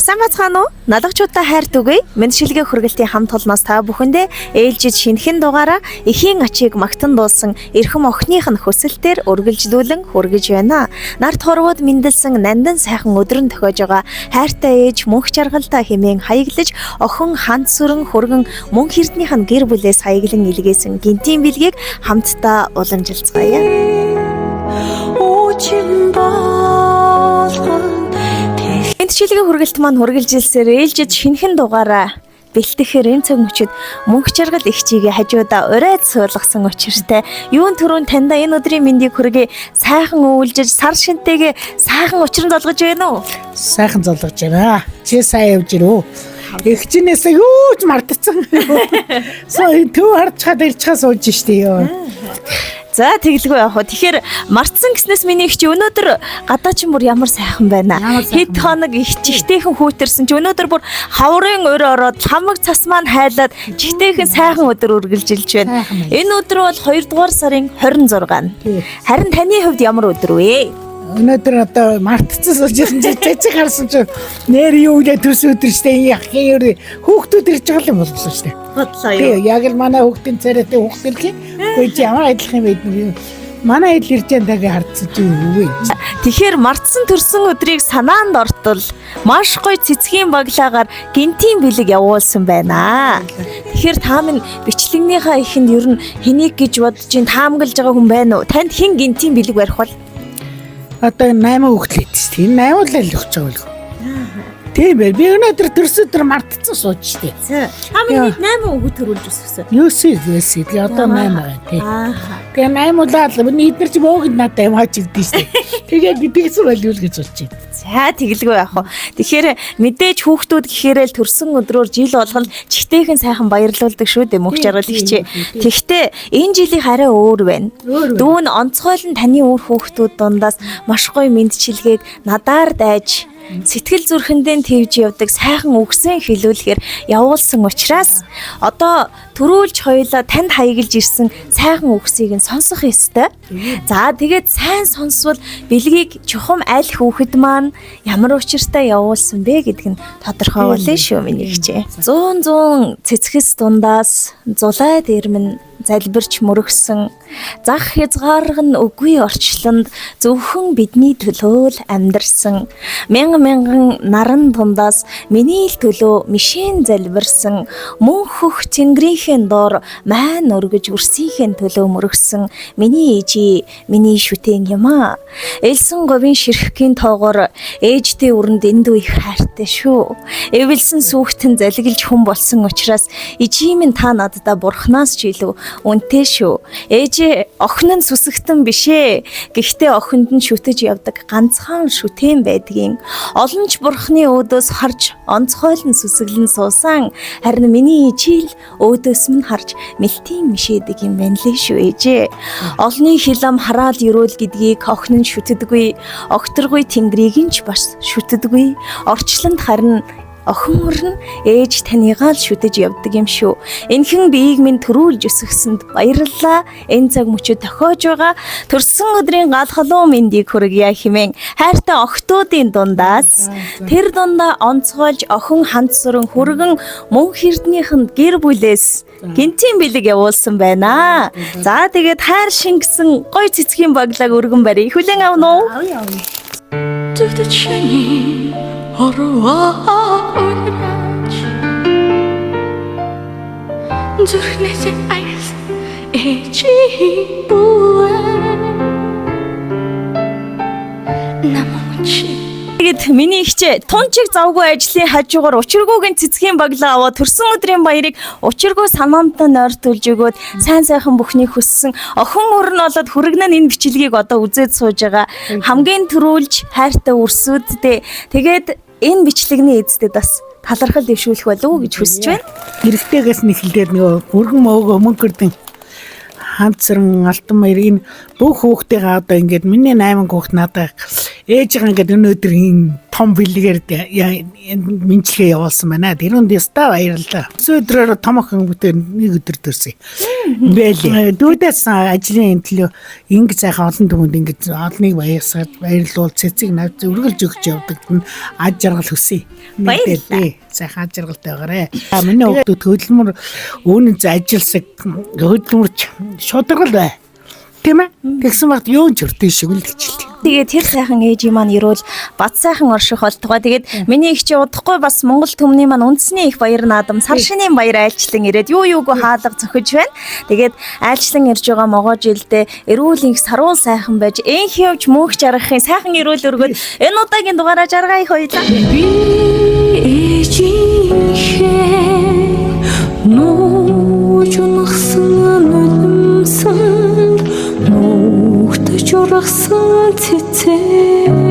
Сайн бацгаана уу? Налагчуудаа хайр түгэе. Мэндчилгээ хүргэлтийн хамт олноос та бүхэндээ ээлжид шинэхэн дугаараа эхийн ачийг магтан дуулсан эрхэм охиных нь хүсэлтээр үргэлжлүүлэн хүргэж байна. Нарт хорвоод мэндэлсэн нандин сайхан өдөр нь тохиож байгаа хайртай ээж мөнх жаргалтай хэмээн хаяглаж охин ханд сүрэн хүргэн мөнх эрднийх нь гэр бүлээс хаяглан илгээсэн гинтийн бэлгийг хамтдаа уламжилцгаая. Үчин болгон Мэндчилгээ хүргэлт маань үргэлжилсээр ээлжид шинэхэн дугаараа бэлтгэхээр энэ цаг мөчид мөнх жаргал эгчигээ хажуудаа урайд суулгасан учиртай. Юун түрүүн таньда энэ өдрийн мэндийг хүргэе. Сайхан өвлжиж сар шинтэйгээ сайхан учран золгож байна уу? Сайхан золгож байна. Чи сайн явж ирв. Эгчнээсээ юу ч мартцсан. Соо төв харж чад ирж чаа сууж штэ ёо. За тэгэлгүй яах вэ? Тэгэхээр мартсан гэснээс миний эгч өнөөдөр гадаа чинь бүр ямар сайхан байна. Ямар сайхан Хэд хоног их чихтэйхэн хүүтэрсэн чи өнөөдөр бүр хаврын өрөө ороод хамаг цас маань хайлаад чихтэйхэн сайхан өдөр үргэлжилж байна. Сайхан байна. Энэ өдөр бол 2 дугаар сарын 26-нд. Тий. Харин таны хувьд ямар өдөр вэ? Өнөөдөр одоо мартцсан сууж ирсэн чи цэцэг харсан чи нэр юу үлээ төрс өдөр штэ яхин өөр хүүхдүүд ирж байгаа юм болсон штэ. Бодлоо Тий, яг л манай хүүхдийн царайтай хүүхдэл хий. Үгүй чи ямар адилхан юм бэ? Манай адил ирж байгаа таги хардсан чи юу вэ? Тэгэхээр мартсан төрсөн өдрийг санаанд ортол маш гоё цэцгийн баглаагаар гинтийн бэлэг явуулсан байна. Тэгэхээр та минь бичлэгнийхаа ихэнд ер нь хэнийг гэж бодож ин таамаглаж байгаа хүн байна уу? Танд хэн гинтийн бэлэг барих бол? Одоо энэ 8 хүүхд л идэв штэ. Энэ 8 л л өгч байгаа юм. Тийм ээ. Би өнөөдөр төрс өдөр мартцсан сууж штэ. Та минь 8 хүүхэд төрүүлж өсгсөн. Юуси юуси. Тэгээ одоо 8 байгаа тий. Аа. Тэгээ 8 улаал миний эднэр чи бөөгд надад юм хаач өгдөө штэ. Тэгээ би тэгсэн байл юу л гэж болж байна. За тэгэлгүй яах вэ? Тэгэхээр мэдээж хүүхдүүд гэхээрээ л төрсөн өдрөөр жил болгон чихтэйхэн сайхан баярлуулдаг шүү дээ мөнх жаргал ихчээ. Тэгэхдээ энэ жилийн хараа өөр байна. Өөр байна. Дүүн онцгойл нь таны үр хүүхдүүд дундаас маш гоё мэндчилгээг надаар дайж сэтгэл зүрхэндээ твж явдаг сайхан үгсэн хэлүүлэхээр явуулсан учраас одоо төрүүлж хоёлаа танд хаяглаж ирсэн сайхан үгсийг нь сонсох ёстой. За тэгээд сайн сонсвол бэлгийг чухам аль хүүхэд маань ямар учиртай явуулсан бэ гэдг нь тодорхой болно шүү миний хчээ. 100 100 цэцгэс дундаас зулай дэрмэн залбирч мөрөгсөн зах хязгаарга нь үгүй орчлонд зөвхөн бидний төлөө л амьдарсан мянга мянган наран дундаас миний л төлөө мишэн залбирсан мөн хөх тэнгэрийнхээ доор маань өргөж үрсийнхээ төлөө мөрөгсөн миний ээжий миний шүтэн юм аа. Элсэн говийн ширхгийн тоогоор ээжтэй өрөнд эндүү их хайртай шүү. Эвэлсэн сүхтэн залгилж хүн болсон учраас ижий минь та наддаа бурхнаас ч илүү үнэтэй шүү. Ээжээ охин нь сүсгтэн биш ээ. Гэхдээ охинд нь шүтэж явдаг ганцхан шүтэн байдгийн. Олон ч бурхны өөдөөс харж онцгойлон сүсгэлэн суусан. Харин миний ижил өөдөөс минь харж мэлтийн мишээдэг юм байна лээ шүү ээжээ. Олны хилам хараал өрөөл гэдгийг охин нь шүтдэггүй. Огторгүй тэнгэрийг нь ч бас шүтдэггүй. Орчлонд харин охин өрн ээж таныгаа л шүтэж явдаг юм шүү. Энхэн биеийг минь төрүүлж өсгсөнд баярлалаа. Энэ цаг мөчид тохиож байгаа төрсөн өдрийн гал халуун мэндийг хүргье хэмээн хайртай охтуудын дундаас тэр дундаа онцгойлж охин ханд сүрэн хүргэн мөнх эрднийхэнд гэр бүлээс гинтийн бэлэг явуулсан байна. За тэгээд хайр шингэсэн гой цэцгийн баглааг өргөн барь. Хүлээн авна уу? Авъя авъя. Зүгт чиний орвоо уйраач Зүрхнээс аяс ээжийн бүвэ Намууч Тэгээд миний ихчээ тунчиг завгүй ажлын хажуугаар учиргүйг нь цэцгийн баглаа аваад төрсөн өдрийн баярыг учиргүй санаантай нойртуулж өгөөд сайн сайхан бүхнийг хүссэн охин өрн болоод хүргэнэ энэ бичлэгийг одоо үзээд сууж байгаа хамгийн түрүүлж хайртай үрсүүдтэй тэгээд энэ бичлэгний эздэд бас талархал дэвшүүлэх болов уу гэж хүсэж байна. Эрэгтэйгээс нь эхэлдээд нөгөө бүргэн мөөгөө мөнгөрдөн ханцран алтан маяр энэ бүх хүүхдтэйгээ одоо ингээд миний 8 хүүхд надад Ээжийн ингээд өнөөдөр энэ том бэлгээр мэндчилгээ явуулсан байна. Тэрүнд ястаа баярлалаа. Өдрөөр том охин бүтээр нэг өдөр төрсөн. Бэлээ. Дүүдээс ажлын төлөө ингэ сайхан олон түмэнд ингэж олныг баясгаж баярлуул цэцэг навч үргэлж өгч явдаг нь аж жаргал хүсье. Баярлалаа. Сайхан аж жаргалтай байгаарэ. А миний хүүхдүүд хөдөлмөр үүнэн ажилласаг хөдөлмөрч шударгал бай. Тийм ээ? Тэгсэн багт юу ч өртөө шиг л хичээлтэй. Тэгээд тэр сайхан ээжийн маань эрүүл бат сайхан орших болтугай. Тэгээд миний их чи удахгүй бас Монгол түмний маань үндэсний их баяр наадам сар шинийн баяр айлчлан ирээд юу юугүй хаалга зөхөж байна. Тэгээд айлчлан ирж байгаа могоо жилдээ эрүүл их саруул сайхан байж энх явж мөнх жаргахын сайхан эрүүл өргөд энэ удаагийн дугаараа жаргаа их хоёлаа. Би ээжийнхээ нууж унахсан нулимсанд нуугтж ургасан цэцэг.